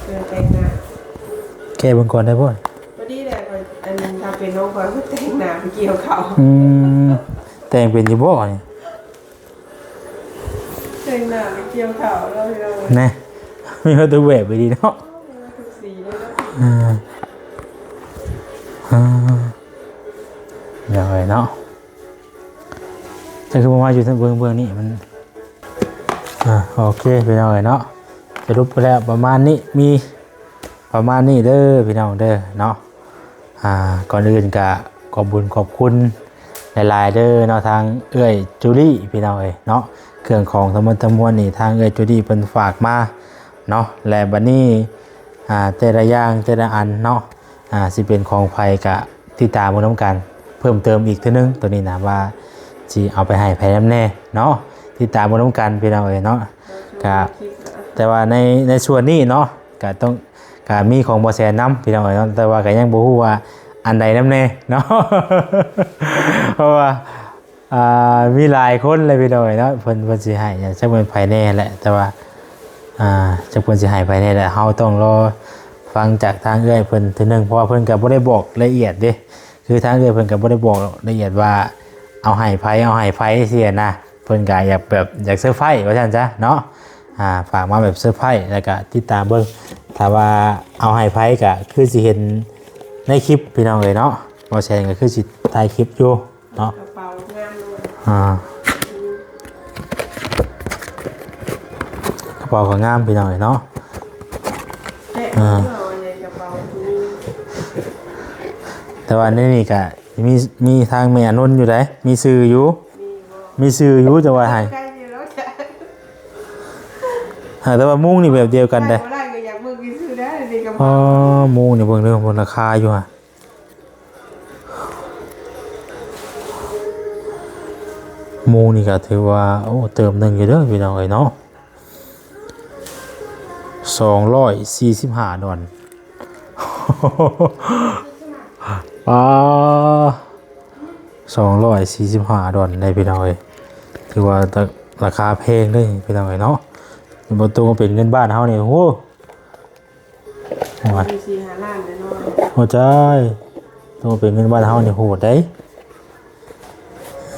ເອີ ແຕ່ງໜ້າ ແກະເບິ່ງກ່ອນໄດ້ບໍ່? ພໍດີແຫຼະ ອັນ ຖ້າເປັນນ້ອງຂ້ອຍ ແຕ່ງໜ້າໄປກ່ຽວເຂົ້າ ອືມ ແຕ່ງເປັນຢູ່ບໍ່ນີ້? ແຕ່ງໜ້າໄປກ່ຽວເຂົ້າແລ້ວພີ່ນ້ອງ ແນ່ ມີຮອດທຸກແບບອີ່ຫຼີເນາະ ເອີ ທຸກສີເລີຍເນາະ ເອີ ເອີ ເນາະ ເນາະ ເນາະ ເນາະ ຈັ່ງຄືບໍ່ມາຢູ່ເບື້ອງ ເບື້ອງນີ້ມັນ ອ່າ ໂອເຄ ພີ່ນ້ອງເອີຍເນາະ ສະຫຼຸບໄປແລ້ວປະມານນີ້ ມີປະມານນີ້ເດີພີ່ນ້ອງເດີເນາະ ອ່າ ກ່ອນອື່ນກະຂອບບຸນຂອບຄຸນຫຼາຍໆເດີເນາະ ທາງເອື້ອຍຈູລີພີ່ນ້ອງເອີຍເນາະ ເຄື່ອງຂອງທັງໝົດທັງມວນນີ້ ທາງເອື້ອຍຈູລີເພິ່ນຝາກມາເນາະ ແລະ ບັດນີ້ ອ່າ ແຕ່ລະຢ່າງແຕ່ລະອັນເນາະ ອ່າ ຊິເປັນຂອງໃຜກະຕິດຕາມເບິ່ງນຳກັນເພີ່ມເຕີມອີກເທື່ອໜຶ່ງ ໂຕນີ້ນະ ວ່າຊິເອົາໄປໃຫ້ໃຜນຳແນ່ເນາະ ຕິດຕາມເບິ່ງນຳກັນພີ່ນ້ອງເອີຍເນາະ ກະ ແຕ່ວ່າໃນ ໃນສ່ວນນີ້ເນາະ ກະຕ້ອງ ກະມີຂອງບໍ່ແຊນນຳພີ່ນ້ອງເອີຍເນາະ ແຕ່ວ່າກະຍັງບໍ່ຮູ້ວ່າ ອັນໃດນຳແດ່ເນາະ ເພາະວ່າ ອ່າ ມີຫຼາຍຄົນເລີຍພີ່ນ້ອງເອີຍເນາະ ເພິ່ນ ເພິ່ນຊິໃຫ້ ຈັກແມ່ນໃຜແດ່ແຫຼະ ແຕ່ວ່າ ອ່າ ຈັກເພິ່ນຊິໃຫ້ໃຜແດ່ແຫຼະ ເຮົາຕ້ອງລໍຟັງຈາກທາງເອື້ອຍເພິ່ນເທື່ອໜຶ່ງ ເພາະວ່າເພິ່ນກໍບໍ່ໄດ້ບອກລະອຽດເດ້ ຄືທາງເອື້ອຍເພິ່ນກໍບໍ່ໄດ້ບອກລະອຽດວ່າເອົາໃຫ້ໃຜ ເອົາໃຫ້ໃຜຊີ້ນະ ເພິ່ນກໍຢາກແບບຢາກເຊີໄພຣສ໌ວ່າຊັ້ນຊະເນາະ ອ່າ ຝາກມາແບບເຊີໄພຣສ໌ ແລ້ວກໍຕິດຕາມເບິ່ງ ຖ້າວ່າເອົາໃຫ້ໃຜກໍຄືຊິເຫັນໃນຄລິບພີ່ນ້ອງເອີຍເນາະ ບໍ່ແຊນກໍຄືຊິຖ່າຍຄລິບຢູ່ ເນາະ ກະເປົາງາມເລີຍ ອ່າ ກະເປົາກໍງາມພີ່ນ້ອງເອີຍເນາະ ແກະ ອ່າ ເອົາໃນກະເປົາ ແຕ່ວ່າໃນນີ້ກະມີ ມີທາງແມ່ອານົນຢູ່ໃດ໋ ມີຊື່ຢູ່ ມີບໍ່? ມີຊື່ຢູ່ ແຕ່ວ່າໃຫ້ ໃກ້ຢູ່ແລ້ວ ອ່າ ແຕ່ວ່າມຸ້ງນີ້ແບບດຽວກັນໃດ໋ ໃສ່ບໍ່ໄດ້ກໍຢາກເບິ່ງຊື່ໆ ເດ້ ນີ້ກະ ອໍ ເປົາ ມຸ້ງນີ້ເບິ່ງເດີ ເບິ່ງລາຄາຢູ່ຫັ້ນ ໝູ່ນີ້ກໍຖືວ່າ ໂອ້ ເຕີມໜຶ່ງຢູ່ເດີພີ່ນ້ອງເອີຍເນາະ ສອງຮ້ອຍສີ່ສິບຫ້າດອນ ປາ ສອງຮ້ອຍສີ່ສິບຫ້າດອນໄດ໋ພີ່ນ້ອງເອີຍ ຖືວ່າລາຄາແພງເດ້ພີ່ນ້ອງເອີຍເນາະ ບໍ່ຕົກເປັນເງິນບາດເຮົານີ້ ໂອ້ ໂອ້ຍ ມີສີ່ຫ້າລ້ານແນ່ນອນ ໂອ້ ຈ້າຍ ໂຕເປັນເງິນບາດເຮົານີ້ໂຫດເດ້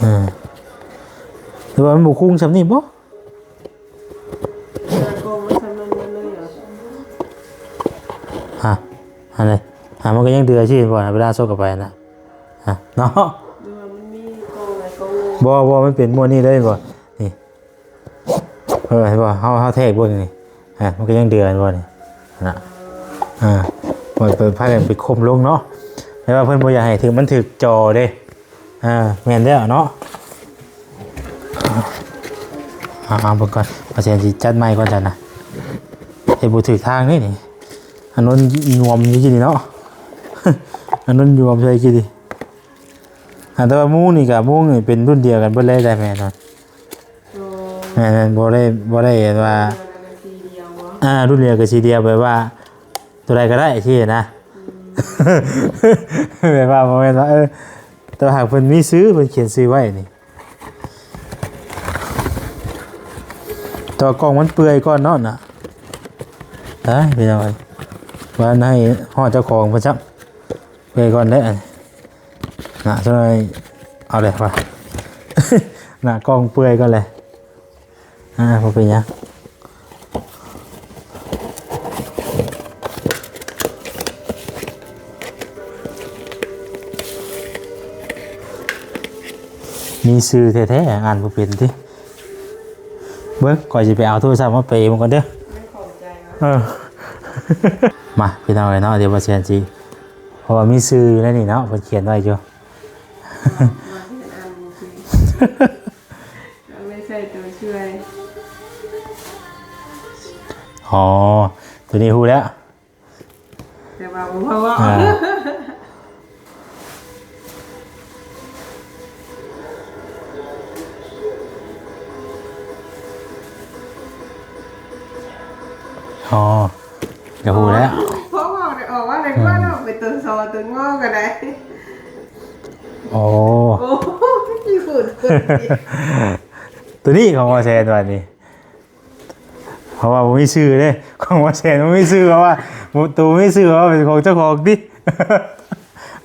ເອີ ຫຼືວ່າມັນບໍ່ຄຸ້ມສ່ຳນີ້ບໍ່? ເອີ ໂກງມັນສ່ຳນັ້ນເບິດເລີຍເຫາະ? ຮະ ອັນນີ້ ຮະ ມັນກໍຍັງເດືອຊິບໍ່ ເວລາສົກເຂົ້າໄປນະ ຮະ ເນາະ ຫຼືວ່າມັນມີໂກງຫຼາຍໂກງໜຶ່ງ? ບໍ່ ບໍ່ ມັນເປັນໝວດນີ້ເລີຍບໍ່ ນີ້ ເອີ ເຫັນບໍ່ ເຮົາ ເຮົາແທກເບິ່ງນີ້ ຮະ ມັນກໍຍັງເດືອແມ່ນບໍ່ນີ້ ນະ ອ່າ ເປີດ ເປີດໄຟແລ້ວໄປຄົມລົງເນາະ ແຕ່ວ່າເພິ່ນບໍ່ຢາກໃຫ້ຖືກ ມັນຖືກຈໍເດ້ ອ່າ ແມ່ນແລ້ວເນາະ ເອົາ ເອົາເບິ່ງກ່ອນ ວ່າຊິ ຊິຈັດໃໝ່ກ່ອນຊັ້ນນະ ເຮັດບໍ່ຖືກທາງເດ້ນີ້ ອັນນັ້ນຍວມຢູ່ນີ້ເນາະ ອັນນັ້ນຍວມໃສ່ກີ້ນີ້ ອ່າ ແຕ່ວ່າມຸ້ງນີ້ກະມຸ້ງນີ້ເປັນລຸ້ນດຽວກັນເບິດເລີຍໄດ໋ແມ່ນບໍ່? ໂອ້ ແມ່ນໆ ບໍ່ໄດ້ ບໍ່ໄດ້ວ່າ ລຸ້ນດຽວກັນສີດຽວບໍ່? ອ່າ ລຸ້ນດຽວກັນສີດຽວ ແບບວ່າຕົວໃດກໍໄດ້ຊີ້ນະ ອືມ ແບບວ່າບໍ່ແມ່ນວ່າ ເອີ ແຕ່ວ່າຫາກເພິ່ນມີຊື່ ເພິ່ນຂຽນຊື່ໄວ້ນີ້ ແຕ່ວ່າກ່ອງມັນເປື່ອຍກ່ອນເນາະນະ ຕາຍ ພີ່ນ້ອງເອີຍ ວ່າໃຫ້ຮອດເຈົ້າຂອງເພິ່ນຊ້ຳ ເປື່ອຍກ່ອນເດ້ ນະ ຊ່ວຍເອົາເດ້ວ່າ ນະ ກ່ອງເປື່ອຍກ່ອນເລີຍ ອ່າ ບໍ່ເປັນຫຍັງ ມີຊື່ແທ້ໆ ອ່ານບໍ່ເປັນຕິ ເບິ່ງ ຂ້ອຍຊິໄປເອົາໂທລະສັບມາເປມັນກ່ອນເດີ ເອີ ມາ ພີ່ນ້ອງເອີຍເນາະ ດຽວບໍ່ແຊນຊິ ເພາະວ່າມີຊື່ຢູ່ໃນນີ້ເນາະ ເພິ່ນຂຽນໄວ້ຢູ່ ເອົາໄວ້ໃສ່ໂຕຊ່ວຍ ອໍ ໂຕນີ້ຮູ້ແລ້ວ ແຕ່ວ່າບໍ່ພໍເວົ້າ ອ່າ ອໍ ກະຮູ້ແລ້ວ ພໍເວົ້າໄດ້ອອກວ່າໄດ້ ອືມ ວ່າເນາະ ເປັນຕົວຊໍຕົວງໍກໍໄດ້ ໂອ້ ໂອ້ ຂີ້ຫຸ່ນ ໂຕນີ້ຂອງບໍ່ແຊນວ່ານີ້ ເພາະວ່າບໍ່ມີຊື່ເດ້ ຂອງບໍ່ແຊນບໍ່ມີຊື່ ເພາະວ່າໂຕບໍ່ມີຊື່ ເພາະວ່າເປັນຂອງເຈົ້າຂອງຕິ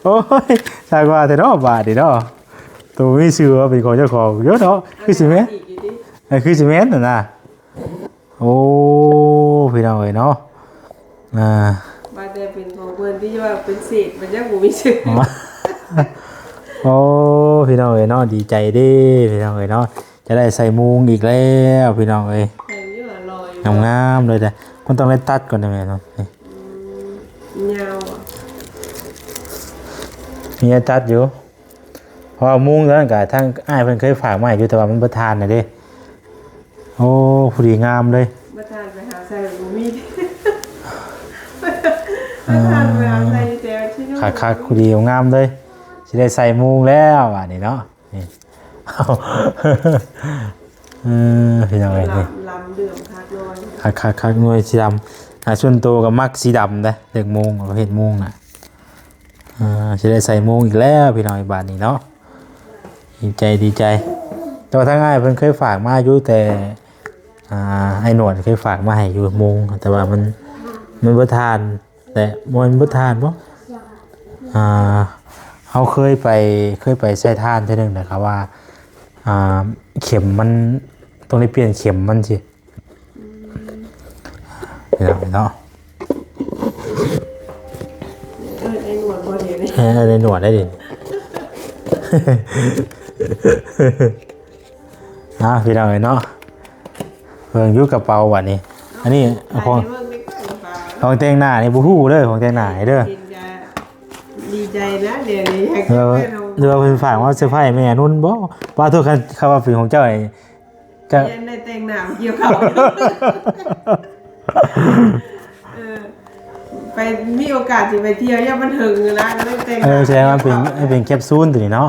ໂອ້ຍ ຊ່າງວ່າແທ້ເນາະ ບາດນີ້ເນາະ ໂຕບໍ່ມີຊື່ ເພາະວ່າເປັນຂອງເຈົ້າຂອງຢູ່ເນາະ ຄືຊິແມ່ນ ເອີ ຄືຊິແມ່ນຫັ້ນນະ ໂອ້ ພີ່ນ້ອງເອີຍເນາະ ອ່າ ວ່າແຕ່ເປັນຂອງເພິ່ນ ທີ່ວ່າເປັນເສດ ມັນຍັງບໍ່ມີຊື່ ໂອ້ ພີ່ນ້ອງເອີຍເນາະ ດີໃຈເດ້ ພີ່ນ້ອງເອີຍເນາະ ຈະໄດ້ໃສ່ມຸ້ງອີກແລ້ວ ພີ່ນ້ອງເອີຍ ແມ່ນຢູ່ ອະລ່ອຍຢູ່ ງາມໆເລີຍເດ້ ມັນຕ້ອງໄດ້ຕັດກ່ອນໄດ໋ແມ່ເນາະ ນີ້ ອືມ ຍາວ ມີອັນຕັດຢູ່ ເພາະວ່າມຸ້ງຕົວນັ້ນກະທາງອ້າຍເພິ່ນເຄີຍຝາກມາໃຫ້ຢູ່ ແຕ່ວ່າມັນເບິດຖ່ານແລ້ວເດ້ ໂອ້ ພໍດີງາມເລີຍ ເບິດຖ່ານໄປຫາໃສ່ບໍ່ມີ ເບິດຖ່ານໄປຫາໃສ່ຢູ່ແຖວຊິໂນ ຄັກໆ ພໍດີງາມເລີຍ ຊິໄດ້ໃສ່ມຸ້ງແລ້ວບາດນີ້ເນາະ ນີ້ ເອີ ພີ່ນ້ອງເອີຍ ນີ້ ລຳ ລຳເຫຼືອງຄັກໜ່ອຍ ຄັກໆໆ ໜ່ວຍສີດຳ ອ່າ ສ່ວນໂຕກໍມັກສີດຳເດ້ ເລືອກມຸ້ງ ປະເພດມຸ້ງນະ. ອ່າ ຊິໄດ້ໃສ່ໂມງອີກແລ້ວພີ່ນ້ອງ ບາດນີ້ເນາະ ດີໃຈ ດີໃຈ. ແຕ່ວ່າທາງອ້າຍເພິ່ນເຄີຍຝາກມາຢູ່ ແຕ່ ອ່າ ອ້າຍໜວດເຄີຍຝາກມາໃຫ້ຢູ່ໂມງ ແຕ່ວ່າມັນ ມັນບໍ່ທານ ແຕ່ບໍ່ແມ່ນບໍ່ທານບໍ ອ່າ ເຮົາເຄີຍໄປ ເຄີຍໄປໃຊ້ທານເທື່ອໜຶ່ງນະ ເຂົາວ່າ ອ່າ ເຂັມມັນ ຕ້ອງໄດ້ປ່ຽນເຂັມມັນຊິ ອືມ ພີ່ນ້ອງເນາະ. ເອີ້ນໄອ້ໜວດບໍ່ເດນີ້? ເອີ້ນໄອ້ໜວດໄດ້ເດນີ້. ອ່າ ພີ່ນ້ອງເອີຍເນາະ ເບິ່ງຢູ່ກະເປົາບາດນີ້. ອັນນີ້ຂອງ ຂອງແຕ່ງໜ້ານີ້ບໍ່ຮູ້ເດີ ຂອງແຕ່ງໜ້ານີ້ເດີ. ເຫັນກະດີໃຈນະ ດຽວນີ້ຢາກ ຫຼືວ່າ ຫຼືວ່າເພິ່ນຝາກມາເຊີໄພຣສ໌ແມ່ນຸນບໍ? ວ່າໂທດ ຄັນ ຄັນວ່າເປັນຂອງເຈົ້ານີ້ ກະ ຍັງໄດ້ແຕ່ງໜ້າມາກ່ຽວເຂົ້າ. ເອີ ໄປ ມີໂອກາດຊິໄປທ່ຽວ ຢ້ານມັນເຖິງນະ ກໍເລີຍແຕ່ງໜ້າ. ເອີ ແສດງວ່າເປັນ ເປັນແຄັບຊູນຕົວນີ້ເນາະ.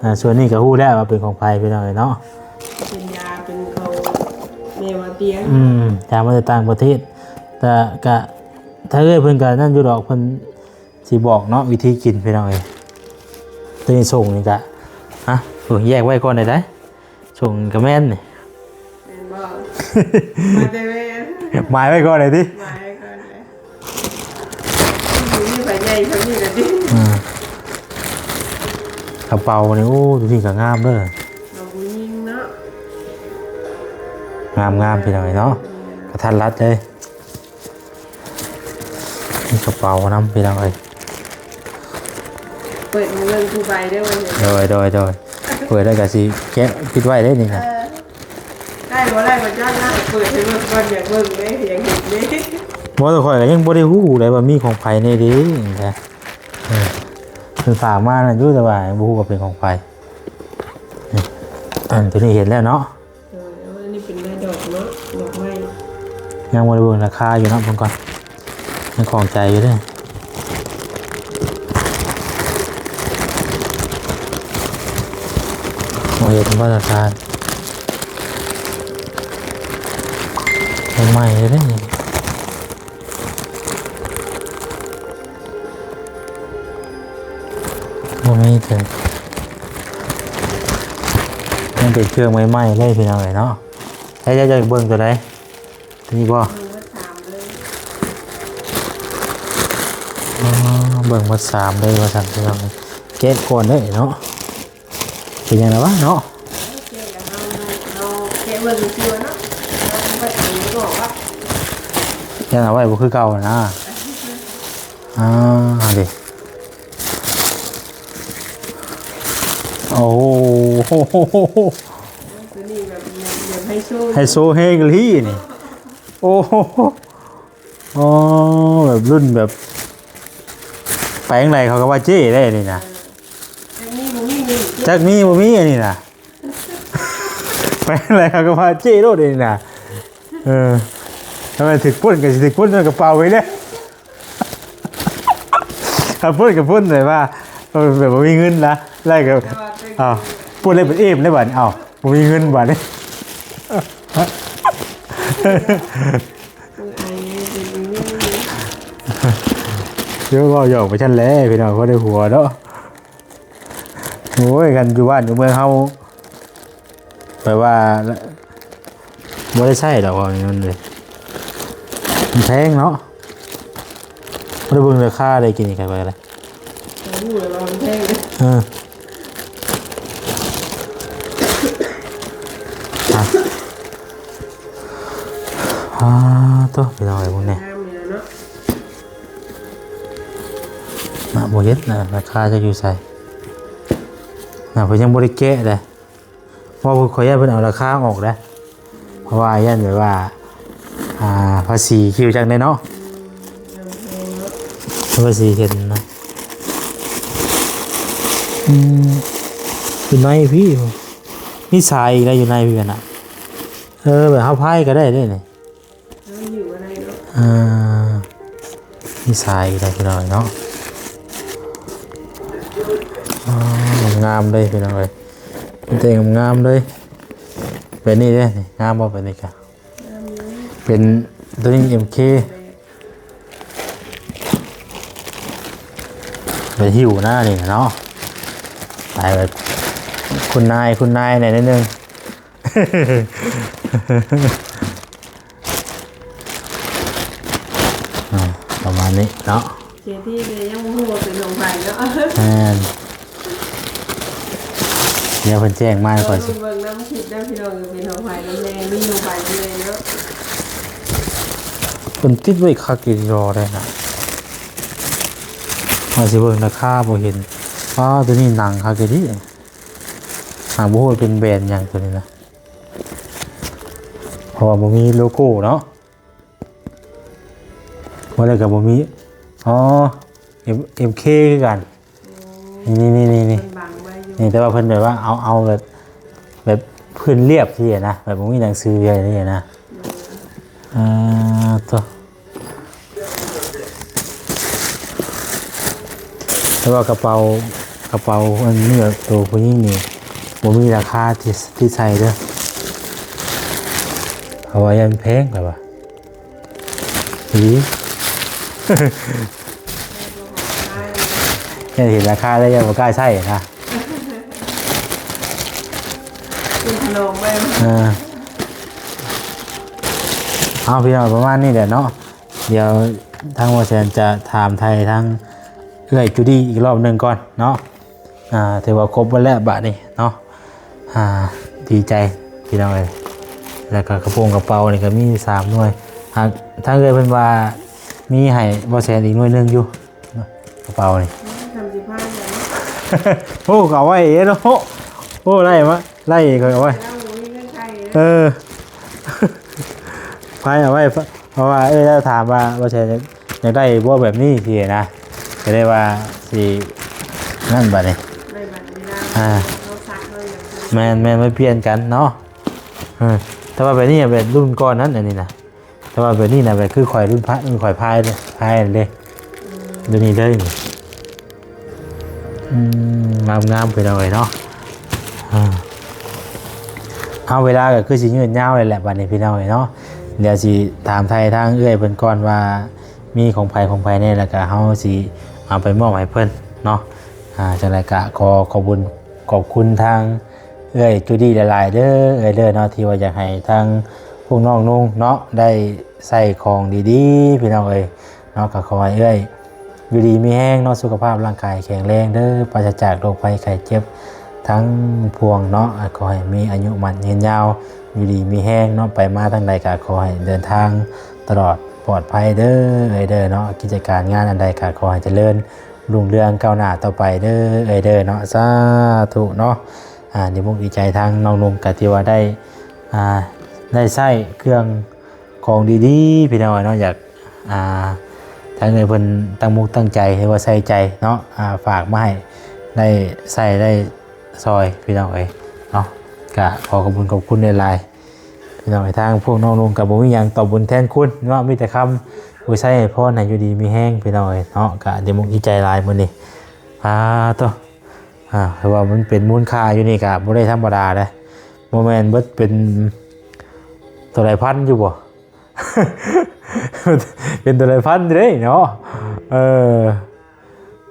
ອ່າ ສ່ວນນີ້ກໍຮູ້ແລ້ວວ່າເປັນຂອງໃຜ ພີ່ນ້ອງເອີຍເນາະ. ເປັນຢາ ເປັນຂອງແມ່ວ່າຕຽງ. ອືມ ຢາມາແຕ່ຕ່າງປະເທດ ແຕ່ກະ ຖ້າເອື້ອຍເພິ່ນກະນັ້ນຢູ່ດອກ ເພິ່ນ ຊິບອກເນາະ ວິທີກິນ ພີ່ນ້ອງເອີຍ. ຕົວນີ້ສົ້ງນີ້ກະ ຮະ ໂອ້ຍ ແຍກໄວ້ກ່ອນໄດ້ໄດ໋ ສົ້ງກະແມ່ນນີ້ ແມ່ນບໍ່? ມາແຕ່ແມ່ນ ໝາຍໄວ້ກ່ອນໄດ້ຕິ ໝາຍໄວ້ກ່ອນໄດ້. ມີໃບໃຫຍ່ເທົ່ານີ້ລະຕິ. ອືມ ກະເປົານີ້ ໂອ້ ຕົວນີ້ກະງາມເດີ ເປັນຜູ້ຍິງເນາະ. ງາມໆ ພີ່ນ້ອງເອີຍເນາະ ກະທັດລັດເລີຍ. ມີກະເປົານຳ ພີ່ນ້ອງເອີຍ. ເປີດໃຫ້ເບິ່ງຄູ່ໃບເດີ ໂດຍ ໂດຍ ໂດຍ. ເປີດແລ້ວກະຊິແກະປິດໄວ້ເດ້ນີ້ນະ. ເອີ ໄດ້ບໍ່ໄດ້ບໍ່ຈັກນະ ເປີດໃຫ້ເບິ່ງກ່ອນ ຢາກເບິ່ງເດ້ ຢາກເຫັນເດ້. ບໍ່ ແຕ່ຂ້ອຍກະຍັງບໍ່ໄດ້ຮູ້ເລີຍວ່າມີຂອງໃຜແດ່ເດ້ນະ. ເອີ ເພິ່ນຝາກມານັ້ນຢູ່ ແຕ່ວ່າບໍ່ຮູ້ວ່າເປັນຂອງໃຜ. ອັນໂຕນີ້ເຫັນແລ້ວເນາະ. ໂດຍ ອັນນີ້ເປັນລາຍດອກເນາະ ດອກໄມ້. ຍັງບໍ່ໄດ້ເບິ່ງລາຄາຢູ່ເນາະ ເບິ່ງກ່ອນ ຍັງຂ້ອງໃຈຢູ່ເດ້. ບໍ່ເຫັນວ່າລາຄາ ໃໝ່ໆ ເດ້ນີ້. ບໍ່ມີເທື່ອ ຍັງເປັນເຄື່ອງໃໝ່ໆ ເລີຍ ພີ່ນ້ອງເອີຍເນາະ. ໃຜຢາກເບິ່ງຕົວໃດ? ຕົວນີ້ບໍ່? ເບິ່ງໝົດສາມເລີຍ ອໍ ເບິ່ງໝົດສາມເລີຍວ່າຊັ້ນ ພີ່ນ້ອງ. ແກະກ່ອນເດີເນາະ. ເປັນຫຍັງລະວະເນາະ? ແກະແລ້ວເຮົາ ເຮົາແກະເບິ່ງຊື່ໆ ເນາະ ເຮົາບໍ່ໄດ້ເອົາອອກວະ ຍັງເອົາໄວ້ບໍ່ຄືເກົ່ານະ. ອ່າ ເດ້ ໂອ້ໂຫ ຕົວນີ້ແບບ ແບບ ແບບໄຮໂຊ ໄຮໂຊແຮງອີ່ຫຼີນີ້. ໂອ້ໂຫ ອໍ ແບບລຸ້ນແບບ ໄປທາງໃດເຂົາກໍວ່າເຈ້ໄດ໋ນີ້ນະ. ເອີ ຈັກມີບໍ່ມີນີ້ ຈັກມີບໍ່ມີອັນນີ້ນະ ໄປທາງໃດເຂົາກໍວ່າເຈ້ໂລດອັນນີ້ນະ. ເອີ ຖ້າແມ່ນຖືກປຸ້ນກໍຊິຖືກປຸ້ນໃນກະເປົາໄວ້ເດ້. ຖ້າປຸ້ນກໍປຸ້ນແບບວ່າ ເອີ ແບບບໍ່ມີເງິນນະ ແລ້ວກໍ ເອົາ ປຸ້ນແລ້ວເປັນເອມແລ້ວບາດນີ້ ເອົາ ບໍ່ມີເງິນບາດນີ້. ເອີ ເວົ້າຫຍອກໄປຊັ້ນແຫຼະ ພີ່ນ້ອງ ພໍໄດ້ຫົວເນາະ. ໂອ້ຍ ຄັນຢູ່ບ້ານຢູ່ເມືອງເຮົາ ແບບວ່າ ບໍ່ໄດ້ໃຊ້ດອກ ເວົ້າແນວນັ້ນເລີຍ ມັນແພງເນາະ. ບໍ່ໄດ້ເບິ່ງລາຄາໄດ້ ກິນນີ້ໄກໄປແລ້ວ. ຮູ້ແລ້ວວ່າມັນແພງເດ້. ເອີ ອ່ະ ອ່າ ໂຕ ພີ່ນ້ອງເອີຍ ເບິ່ງແດ່ ງາມຢູ່ເນາະ. ນະ ບໍ່ເຫັນນະ ລາຄາຈະຢູ່ໃສນະ ເພິ່ນຍັງບໍ່ໄດ້ແກະເດ້. ເພາະວ່າຂ້ອຍຢ້ານເພິ່ນເອົາລາຄາອອກເດ້ ເພາະວ່າຢ້ານແບບວ່າ ອ່າ ພາສີຄິວຈັກແດ່ເນາະ ພາສີເຫັນນະ. ອືມ ຢູ່ໃນພີ້ ມີສາຍອີກແລ້ວ ຢູ່ໃນພີ້ນະ. ເອີ ແບບເຮົາພາຍກໍໄດ້ເດ້ນີ້. ເອົາຢູ່ບໍ່ໄດ້ເນາະ ອ່າ ມີສາຍອີກແລ້ວ ພີ່ນ້ອງເນາະ. ອໍ ງາມເລີຍ ພີ່ນ້ອງເອີຍ ເປັນແຕ່ງາມເລີຍ. ແບບນີ້ເດ້ ງາມບໍ່? ແບບນີ້ກະ ງາມຢູ່ ເປັນຕົວນີ້ ເອັມເຄ. ໄປຫິ້ວນະນີ້ເນາະ ໄປແບບຄຸນນາຍ ຄຸນນາຍແດ່ໜ້ອຍໜຶ່ງ ອ່າ ປະມານນີ້ເນາະ ເຈທີກໍຍັງບໍ່ຮູ້ວ່າເປັນຂອງໃຜເນາະ ແມ່ນ ດຽວເພິ່ນແຈ້ງມາຂ້ອຍຊິເບິ່ງນຳຄລິບເດີພີ່ນ້ອງ ເປັນຂອງໃຜນຳແດ່ ມີຂອງໃຜນຳແດ່ເນາະ ເພິ່ນຕິດໄວ້ຄັກອີ່ຫຼີເດ້ນະ ວ່າຊິເບິ່ງລາຄາບໍ່ເຫັນ ອ້າ ໂຕນີ້ໜັງຄັກອີ່ຫຼີ ຫາບໍ່ຮູ້ວ່າເປັນແບຣນຫຍັງໂຕນີ້ນະ ເພາະວ່າບໍ່ມີໂລໂກ້ເນາະ ບໍ່ໄດ້ກໍບໍ່ມີ ອໍ ເອັມ ເອັມເຄ ຄືກັນ ນີ້ໆໆໆ ເພິ່ນບັງໄວ້ຢູ່ ນີ້ ແຕ່ວ່າເພິ່ນແບບວ່າເອົາ ເອົາແບບ ແບບພື້ນລຽບຊີ້ນະ ແບບບໍ່ມີໜັງສືຫຍັງຊີ້ນະ ອ່າ ໂຕ ແຕ່ວ່າກະເປົາ ກະເປົາອັນນີ້ ໂຕຜູ້ຍິງນີ້ ບໍ່ມີລາຄາທີ່ ທີ່ໃສ່ເດີ ເພາະວ່າຢ້ານແພງ ຂ້ອຍວ່າ ອີ ຢ້ານເຫັນລາຄາແລ້ວຢ້ານບໍ່ກ້າໃຊ້ນະ ເປັນຂະໜົມໄວ້ ເອີ ເອົາ ພີ່ນ້ອງ ປະມານນີ້ແຫຼະເນາະ ດຽວທາງບ່າວແສນຈະຖາມໄຖ່ທາງເອື້ອຍຈູດີ້ອີກລອບໜຶ່ງກ່ອນເນາະ ອ່າ ຖືວ່າຄົບໝົດແລ້ວບາດນີ້ເນາະ ອ່າ ດີໃຈພີ່ນ້ອງເອີຍ ແລ້ວກໍກະໂປງກະເປົານີ້ກໍມີສາມໜ່ວຍ ຫາກທາງເອື້ອຍເພິ່ນວ່າມີໃຫ້ບ່າວແສນອີກໜ່ວຍໜຶ່ງຢູ່ ກະເປົານີ້ ອືມ ທຳຊິພາຍແລ້ວເນາະ ໂອ້ ກໍເອົາໄວ້ເນາະ ໂອ້ ໄດ້ມາ ໄດ້ກໍເອົາໄວ້ ເອີ ພາຍເອົາໄວ້ ເພາະວ່າ ເອີ ລາວຖາມວ່າ ວ່າຊິຢາກໄດ້ບໍ່ແບບນີ້ຊີ້ນະ ກໍເລີຍວ່າຊິນັ້ນບາດນີ້ ໄວ້ບັດເວລາ ອ່າ ເຮົາຊັກເຮົາຫຍັງ ແມ່ນໆ ໄວ້ປ່ຽນກັນເນາະ ເອີ ແຕ່ວ່າແບບນີ້ແບບລຸ້ນກ່ອນນັ້ນ ອັນນີ້ນະ ແຕ່ວ່າແບບນີ້ນະ ແບບຄືຂ້ອຍລຸ້ນພະ ຂ້ອຍພາຍເດ້ ພາຍເດ້ ອືມ ໂຕນີ້ເລີຍນີ້ ອືມ ງາມໆ ພີ່ນ້ອງເອີຍເນາະ ອ່າ ເອົາ ເວລາກໍຄືຊິຍືດຍາວເລີຍແຫຼະ ບັດນີ້ພີ່ນ້ອງເອີຍເນາະ ດຽວຊິຖາມໄຖ່ທາງເອື້ອຍເພິ່ນກ່ອນວ່າມີຂອງໃຜຂອງໃຜແດ່ ແລ້ວກໍເຮົາຊິເອົາໄປມອບໃຫ້ເພິ່ນເນາະ ອ່າ ຈັ່ງໃດກໍຂໍຂອບຄຸນ ຂອບຄຸນທາງ ເອື້ອຍຈູດີ້ຫຼາຍໆເດີ ເອື້ອຍເດີເນາະ ທີ່ວ່າຢາກໃຫ້ທາງພວກນ້ອງນຸ່ງເນາະ ໄດ້ໃຊ້ຂອງດີໆ ພີ່ນ້ອງເອີຍເນາະ ກໍຂໍໃຫ້ເອື້ອຍຢູ່ດີມີແຮງເນາະ ສຸຂະພາບຮ່າງກາຍແຂງແຮງເດີ ປາສະຈາກໂລກໄພໄຂ້ເຈັບທັງປວງເນາະ ຂໍໃຫ້ມີອາຍຸໝັ້ນຍືນຍາວ ຢູ່ດີມີແຮງເນາະ ໄປມາທາງໃດກໍຂໍໃຫ້ເດີນທາງຕະຫຼອດປອດໄພເດີ ເອື້ອຍເດີເນາະ ກິດຈະການງານອັນໃດກໍຂໍໃຫ້ຈະເລີນຮຸ່ງເຮືອງກ້າວໜ້າຕໍ່ໄປເດີ ເອື້ອຍເດີເນາະ ສາທຸເນາະ. ອ່າ ດີມຸກດີໃຈທາງນ້ອງນຸ່ງກໍຖືວ່າໄດ້ ອ່າ ໄດ້ໃຊ້ເຄື່ອງຂອງດີໆ ພີ່ນ້ອງເອີຍເນາະ ຢາກ ອ່າ ທາງເອື້ອຍເພິ່ນຕັ້ງມຸກຕັ້ງໃຈ ຫຼືວ່າໃສ່ໃຈເນາະ ອ່າ ຝາກມາໃຫ້ໄດ້ໃຊ້ໄດ້ຊ່ອຍ ພີ່ນ້ອງເອີຍເນາະ ກະຂໍຂອບຄຸນຂອບຄຸນຫຼາຍໆ ພີ່ນ້ອງເອີຍ. ທາງພວກນ້ອງນຸ່ງກໍບໍ່ມີຫຍັງຕອບບຸນແທນຄຸນເນາະ ມີແຕ່ຄຳອວຍໄຊໃຫ້ພອນໃຫ້ຢູ່ດີມີແຮງ ພີ່ນ້ອງເອີຍເນາະ ກະດີມຸກດີໃຈຫຼາຍມື້ນີ້ ອ່າ ໂຕ ອ່າ ຖືວ່າມັນເປັນມູນຄ່າຢູ່ນີ້ກະບໍ່ໄດ້ທຳມະດາເດ້ ບໍ່ແມ່ນເບິດເປັນເທົ່າໃດພັນຢູ່ບໍ່ ເປັນເທົ່າໃດພັນເດ້ເນາະ ເອີ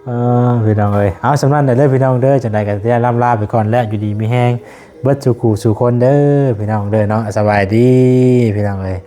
ເອີ ພີ່ນ້ອງເອີຍ ເອົາ ສ່ຳນັ້ນເດີພີ່ນ້ອງເດີ ຈັ່ງໃດກໍຈະໄດ້ລ່ຳລາໄປກ່ອນແລ້ວ ຢູ່ດີມີແຮງເບິດສູ່ຄູ່ສູ່ຄົນເດີ ພີ່ນ້ອງເດີເນາະ ສະບາຍດີ ພີ່ນ້ອງເອີຍ.